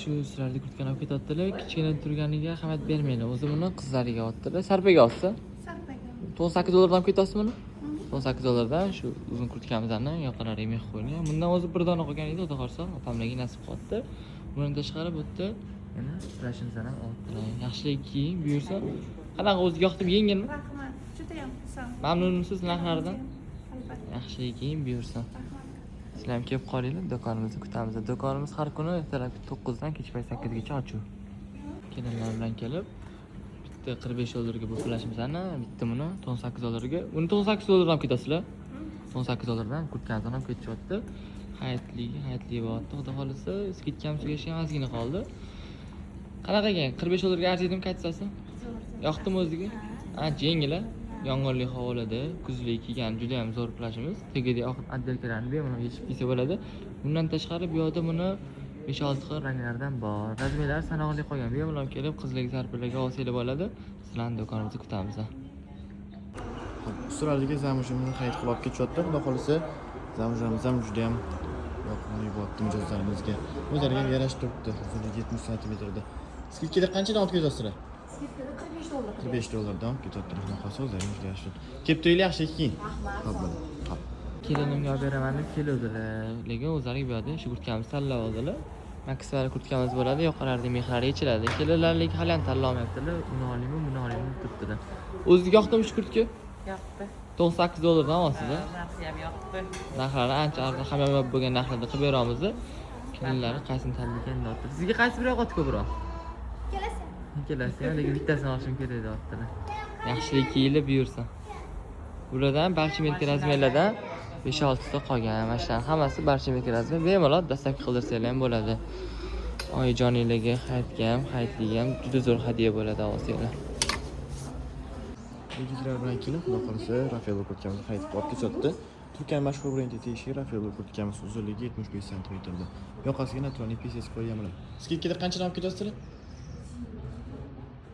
Shu sizlarni kurtkani olib ketyaptilar. Kichkina turganiga ahamiyat bermanglar. O'zi buni qizlariga oldilar. Sharpaga olsa. Sarpaga. 98 dollardan olib ketyapsiz buni? 98 dollardan shu uzun kurtkamizni yoqalari mix qo'yilgan. Bundan o'zi bir dona qolgan edi, xudo xohlasa, opamlarga nasib qilyapti. Bundan tashqari bu yerda yana plashimizni ham olibdilar. Yaxshilik kiying, buyursa. Qanaqa, o'ziga yoqdimi, yengilmi? Rahmat. Judayam xursand. Mamnunmisiz narxlaridan? Albatta. Yaxshilik kiying, buyursa. Rahmat. Sizlar ham kelib qolinglar, do'konimizni kutamiz. Do'konimiz har kuni ertalabki 9 dan kechki payt 8 gacha ochiq. Kelinlar bilan kelib, bitta 45 dollarga bu plashimizni, bitta buni 98 dollarga. Uni 98 dollardan olib ketasizlar. 98 dollardan kurtkamizni olib ketishyapti. Hayitligi, hayitli bo'lyapti. Xudo xohlasa, скидка miz tugashga ham ozgina qoldi. Qanaqa ekan? 45 dollarga arziydimi качество si? Yoqdimi o'ziga? Ancha yengil, a? Yomg'irli havolarda kuzlik kiygan juda ham zo'r plashimiz. Tagida oq отделка larni bemalol yechib kiysa bo'ladi. Bundan tashqari bu yoqda buni 5-6 xil ranglardan bor. Размер lari sanoqli qolgan. Bemalol kelib qizlarga, sarpalarga olsanglar bo'ladi. Sizlarni do'konimizda kutamiz. Xo'p, ustolarga zamujimizni xarid qilib olib ketishyapti. Xudo xohlasa, zamujlarimiz ham juda ham yoqimli bo'lyapti mijozlarimizga. O'zlariga ham yarashib turibdi. Uzunligi 70 santimetrda. Скидка da qanchadan olib ketyapsizlar? Скидка da 45 dollar. 45 dollardan olib ketyapti. Xudo xohlasa, o'zlari ham juda yaxshi. Kelib turinglar, yaxshi keyin. Rahmat. Xo'p, bo'ldi. Xo'p. Kelinimga olib beraman deb keluvdilar. Lekin o'zlariga bu yoqda shu kurtkamizni tanlab oldilar. Maksvar kurtkamiz bo'ladi, yoqalarida mexlari yechiladi. Kelinlar lekin hali ham tanlolmayaptilar. Uni olaymi, buni olaymi deb turibdilar. O'ziga yoqdimi shu kurtka? Yoqdi. 98 dollardan olasiz, a? Narxi ham yoqdi. Narxlari ancha arzon, hamyonbop bo'lgan narxlarda qilib beramiz. Kelinlari qaysini tanlagan deyapti. Sizga qaysi biri yoqadi ko'proq? Kelasi. Ikkalasi ham, lekin bittasini olishim kerak deyaptilar. Yaxshilik kiyilib buyursin. Bulardan barcha мерка размер lardan 5-6 ta qolgan. Mana shularning hammasi barcha мерка размер. Bemalol доставка qildirsanglar ham bo'ladi. Oyijoninglarga hayitga ham, hayitliga ham juda zo'r hadya bo'ladi olsanglar. Yigitlar bilan kelib, xudo xohlasa, Raffaello kurtkamizni xarid qilib olib ketyapti. Turkiyaning mashhur brendi tegishli Raffaello kurtkamiz uzunligi 75 santimetrda. Yoqasiga натуральный PCS qo'ygan bo'ladi. Скидка da qanchadan olib ketyapsizlar?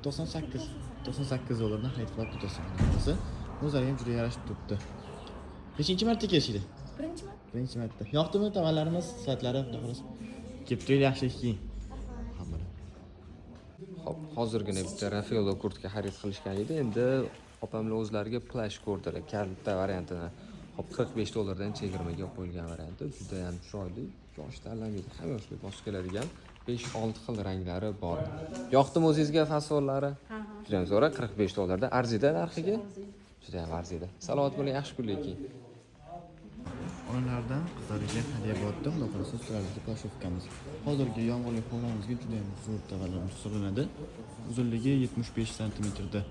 98. 98 dollardan xarid qilib olib ketyapsiz, xudo xohlasa. O'zlariga ham juda yarashib turibdi. Nechinchi marta kelishdi? Birinchi marta. Birinchi marta. Yoqdimi tovarlarimiz, sifatlari, xudo xohlasa? Kelib turinglar, yaxshi keyin. Xo'p, bo'ladi. Xo'p, hozirgina bitta Raffaello kurtka xarid qilishgan edi. Endi opamlar o'zlariga plash ko'rdilar, kalta variantini. Xo'p, 45 dollardan chegirmaga qo'yilgan varianti juda ham chiroyli, yosh tanlamaydi, hamma yoshga mos keladigan 5-6 xil ranglari bor. Yoqdimi o'zingizga fasonlari? Juda ham zo'r, 45 dollarda arziydi narxiga. Juda ham arziydi. Salomat bo'ling, yaxshi kunlik kiying. Onalardan qizlarga hadya bo'lyapti. Xudo xohlasa, sizlarga плащёвка miz. Hozirgi yomg'irli havoimizga juda ham zo'r tovarlarimiz hisoblanadi. Uzunligi 75 santimetrda.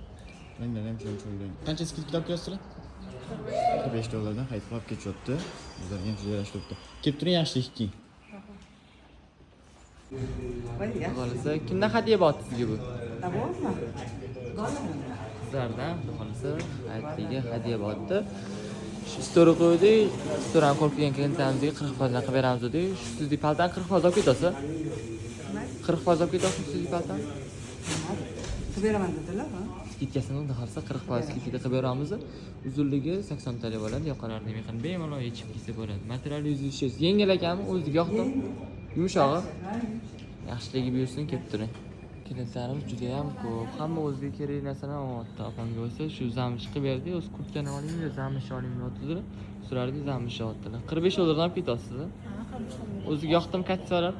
Ranglari ham juda ham chiroyli. Qancha скидка olib kelasizlar? 45 dollardan xarid qilib olib ketishyapti. O'zlariga ham juda yarashib turibdi. Kelib turing, yaxshilik kiying. Xudo xohlasa, kimdan hadya bo'lyapti sizga bu? Qizlardan, xudo xohlasa, hayitliga hadya bo'lyapti. Shu story qo'ydik, storyni ko'rib kelgan klientlarimizga 40 foizdan qilib beramiz dedik. Shu sizni paltani 40 foiz olib ketasiz? 40 foiz olib ketasiz sizni paltani? Qilib beraman dedilar, ha? Скидка sini, xudo xohlasa, 40 foiz скидка da qilib beramiz. Uzunligi 80 talik bo'ladi, yoqalarini mexini bemalol yechib kiysa bo'ladi. Material 106 yengil ekanmi? O'ziga yoqdimi? Yumshog'i? Yaxshiligi buyursin, kelib turing. Klientlarimiz juda ham ko'p. Hamma o'ziga kerakli narsani olyapti. Opamga bo'lsa shu zamish qilib berdik. O'zi kurtkani olaymi yo zamish olaymi deyaptilar. So'rardik, zamish olyaptilar. 45 dollardan olib ketyapsiz. O'ziga yoqdimi качество lar?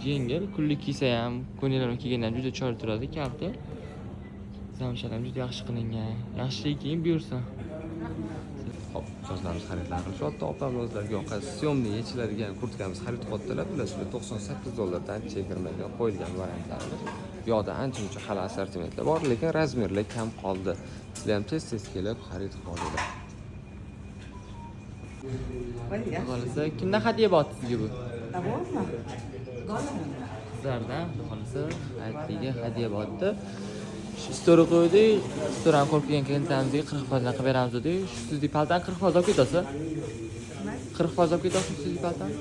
Yengil, kunlik kiysa ham, ko'ngillar kiyganda ham juda chiroyli turadi, kalta. Zamshlar ham juda yaxshi qilingan. Yaxshilik kiying buyursin. Xo'p, mijozlarimiz xaridlar qilishyapti. Opamlar o'zlariga yoqqan съёмный yechiladigan kurtkamiz xarid qilyaptilar. Bilasizlar, 98 dollardan chegirmaga qo'yilgan variantlarimiz. Bu yoqda ancha-muncha hali assortimentlar bor, lekin размер lar kam qoldi. Sizlar ham tez-tez kelib xarid qilib olinglar. Xudo xohlasa, kimdan hadya bo'lyapti sizga bu? Qizlardan, xudo xohlasa, hayitliga hadya bo'lyapti. Shu story qo'ydik, storyni ko'rib kelgan klientlarimizga 40 foizdan qilib beramiz dedik. Shu sizni paltani 40 foiz olib ketasiz? 40 foiz olib ketasiz sizni paltani?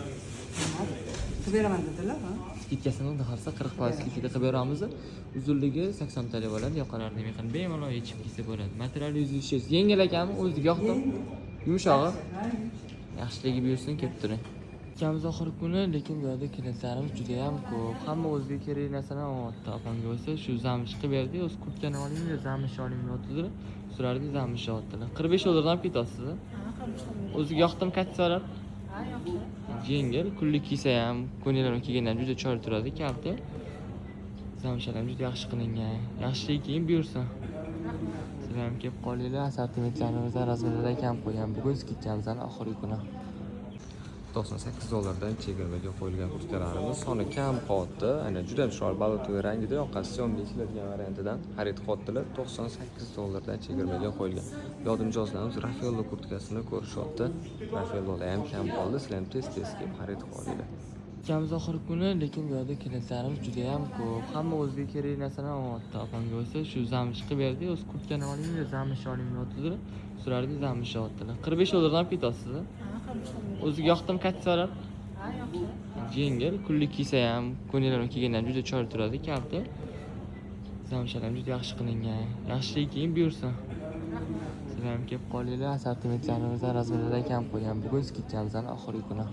Qilib beraman dedilar, ha? Скидка sini, xudo xohlasa, 40 foiz скидка da qilib beramiz. Uzunligi 80 talik bo'ladi, yoqalarini mexini bemalol yechib kiysa bo'ladi. Material 106 yengil ekanmi? O'ziga yoqdimi? Yumshog'i? Yaxshiligi buyursin, kelib turing. Скидка miz oxirgi kuni, lekin bu yerda klientlarimiz juda ham ko'p. Hamma o'ziga kerakli narsani olyapti. Opamga bo'lsa shu замша qilib berdi, o'zi kurtkani oling yo замша oling deyaptilar. So'rardi, замша oldilar. 45 dollardan olib ketyapsiz. O'ziga yoqdimi качество lar? Ha, yoqdi. Yengil, kunlik kiysa ham, ko'ngillar kiygandan juda chiroyli turadi, kalta. Замша lar ham juda yaxshi qilingan. Yaxshi kiyim buyursin. Sizlar ham kelib qolinglar, assortimentlarimizdan размер lar kam qo'ygan. Bugun скидка mizni oxirgi kuni. 98 dollardan chegirmaga qo'yilgan kurtkalarimiz soni kam qolyapti. Aynan juda ham chiroyli болотовый rangida, yoqasi syomga ishlangan variantidan xarid qilyaptilar. 98 dollardan chegirmaga qo'yilgan. Yoda mijozlarimiz Raffaello kurtkasini ko'rishyapti. Raffaellolar ham kam qoldi. Sizlar ham tez-tez kelib xarid qilib olinglar. Скидка miz oxirgi kuni, lekin bu yerda klientlarimiz juda ham ko'p. Hamma o'ziga kerakli narsani olyapti. Opamga bo'lsa shu замша qilib berdi, o'zi kurtkani oling yo замша oling deyaptilar. So'rardi, замша oldilar. 45 dollardan olib ketyapsiz. O'ziga yoqdimi качество lar? Ha, yoqdi. Yengil, kunlik kiysa ham, ko'ngillar kiygandan juda chiroyli turadi, kalta. Замша lar ham juda yaxshi qilingan. Yaxshi kiyim buyursin. Sizlar ham kelib qolinglar, assortimentlarimizdan размер lar kam qo'ygan. Bugun скидка mizni oxirgi kuni.